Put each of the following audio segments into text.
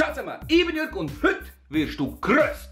Ciao zusammen, ich bin Jürg und heute wirst du geröst.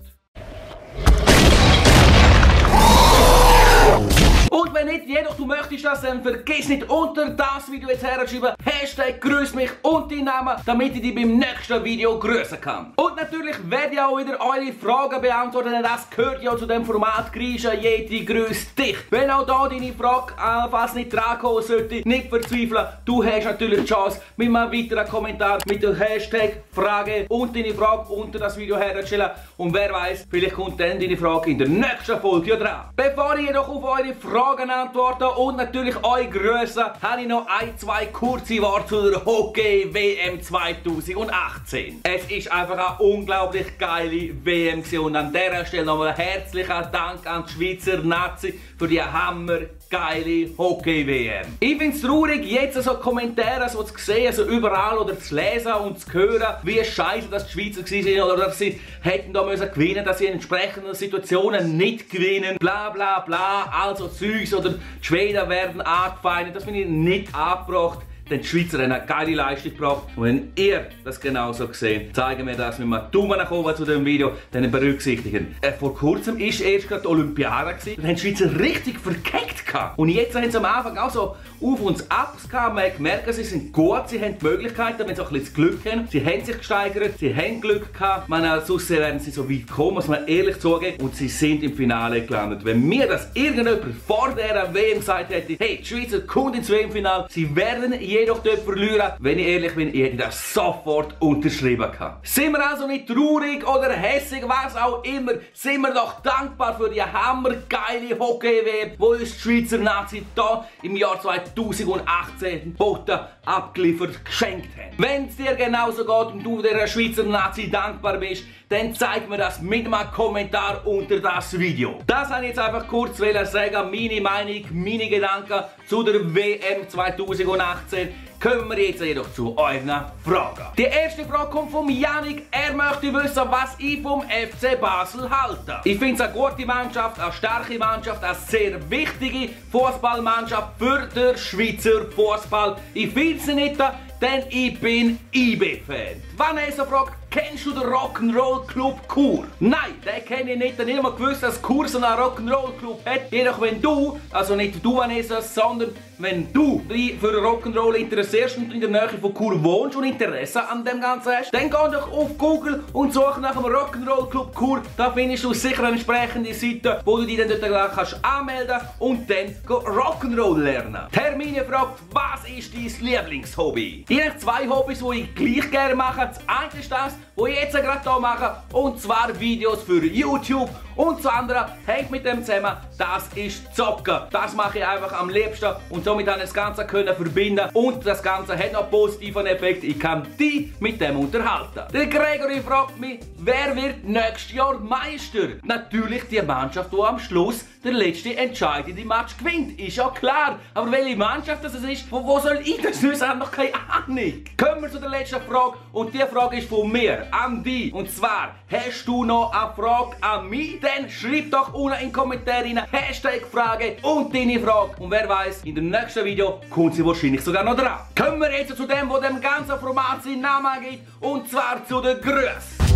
Und wenn nicht, jedoch du möchtest das, dann vergiss nicht unter das Video jetzt herzuschreiben Hashtag grüß mich und deinen Namen, damit ich dich beim nächsten Video grüßen kann. Und natürlich werde ich auch wieder eure Fragen beantworten, denn das gehört ja zu dem Format Griechen Yeti grüßt dich. Wenn auch da deine Frage fast nicht dran kommen sollte, nicht verzweifeln, du hast natürlich die Chance, mit einem weiteren Kommentar mit dem Hashtag Frage und deine Frage unter das Video herzustellen. Und wer weiß, vielleicht kommt dann deine Frage in der nächsten Folge dran. Bevor ich jedoch auf eure Fragen antworten und natürlich euch grüßen, habe ich noch zwei kurze Worte zu der Hockey-WM 2018. Es ist einfach eine unglaublich geile WM und an dieser Stelle nochmal herzlichen Dank an die Schweizer Nazi für die hammergeile Hockey-WM. Ich finde es traurig, jetzt so Kommentare so zu sehen, also überall oder zu lesen und zu hören, wie scheiße dass die Schweizer waren oder dass sie hätten da müssen gewinnen, dass sie in entsprechenden Situationen nicht gewinnen, bla bla bla, also Zeugs oder die Schweden werden angefeindet, das finde ich nicht angebracht. Denn die Schweizer haben eine geile Leistung gebracht. Und wenn ihr das genauso seht, zeigen wir das mit einem Daumen nach oben zu dem Video, dann berücksichtigen. Vor kurzem war erst gerade die Olympiade und haben die Schweizer richtig verkackt gehabt. Und jetzt haben sie am Anfang auch so auf uns Ups gehabt. Man hat gemerkt, sie sind gut, sie haben die Möglichkeiten, wenn sie auch ein bisschen Glück haben. Sie haben sich gesteigert, sie haben Glück gehabt. Sonst werden sie so weit kommen, muss man ehrlich zugeben. Und sie sind im Finale gelandet. Wenn mir das irgendjemand vor der WM gesagt hätte, hey, die Schweizer kommt ins WM-Finale, sie werden jedoch dort verlieren. Wenn ich ehrlich bin, ich hätte das sofort unterschrieben gehabt. Sind wir also nicht traurig oder hässig, was auch immer, sind wir doch dankbar für die hammergeile Hockey-WM, wo uns die Schweizer Nazi da im Jahr 2018 Boden abgeliefert geschenkt haben. Wenn es dir genauso geht und du der Schweizer Nazi dankbar bist, dann zeig mir das mit einem Kommentar unter das Video. Das wollte ich jetzt einfach kurz sagen, meine Meinung, meine Gedanken zu der WM 2018. Kommen wir jetzt jedoch zu euren Fragen. Die erste Frage kommt von Janik. Er möchte wissen, was ich vom FC Basel halte. Ich finde es eine gute Mannschaft, eine starke Mannschaft, eine sehr wichtige Fußballmannschaft für den Schweizer Fußball. Ich finde sie nicht, denn ich bin IB-Fan. Vanessa fragt, kennst du den Rock'n'Roll Club Chur? Nein, den kenne ich nicht, denn ich habe gewusst, dass Chur so einen Rock'n'Roll Club hat. Jedoch wenn du, also nicht du Vanessa, sondern wenn du dich für Rock'n'Roll interessierst und in der Nähe von Chur wohnst und Interesse an dem Ganzen hast, dann geh doch auf Google und such nach dem Rock'n'Roll Club Chur. Da findest du sicher eine entsprechende Seite, wo du dich dann dort kannst anmelden und dann Rock'n'Roll lernen. Hermine fragt, was ist dein Lieblingshobby? Ich habe zwei Hobbys, die ich gleich gerne mache. Das eine ist das, was ich jetzt gerade hier mache, und zwar Videos für YouTube. Und das andere hängt mit dem zusammen, das ist Zocken. Das mache ich einfach am liebsten und somit habe ich das Ganze können verbinden. Und das Ganze hat noch einen positiven Effekt, ich kann die mit dem unterhalten. Der Gregory fragt mich, wer wird nächstes Jahr Meister? Natürlich die Mannschaft, die am Schluss der letzte entscheidende Match gewinnt. Ist ja klar. Aber welche Mannschaft das ist, wo soll ich das wissen? Ich habe noch keine Ahnung. Kommen wir zu der letzten Frage. Und die Frage ist von mir an dich. Und zwar, hast du noch eine Frage an mich? Dann schreib doch unten in die Kommentare rein Hashtag Frage und deine Frage. Und wer weiß, in dem nächsten Video kommt sie wahrscheinlich sogar noch dran. Kommen wir jetzt zu dem, wo dem ganzen Format seinen Namen gibt. Und zwar zu den Grüßen.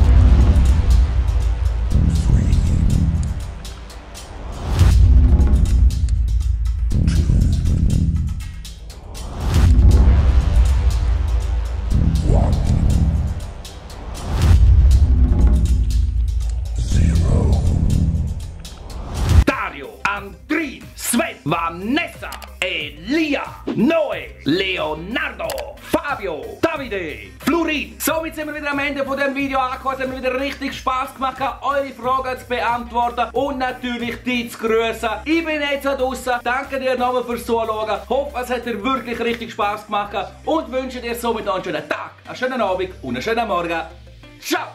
Andrin, Sven, Vanessa, Elia, Noe, Leonardo, Fabio, Davide, Florin. Somit sind wir wieder am Ende von dem Video angekommen. Es hat mir wieder richtig Spaß gemacht, eure Fragen zu beantworten und natürlich die zu grüßen. Ich bin jetzt draußen. Danke dir nochmal fürs Zuschauen. Hoffe, es hat dir wirklich richtig Spaß gemacht und wünsche dir somit noch einen schönen Tag, einen schönen Abend und einen schönen Morgen. Ciao!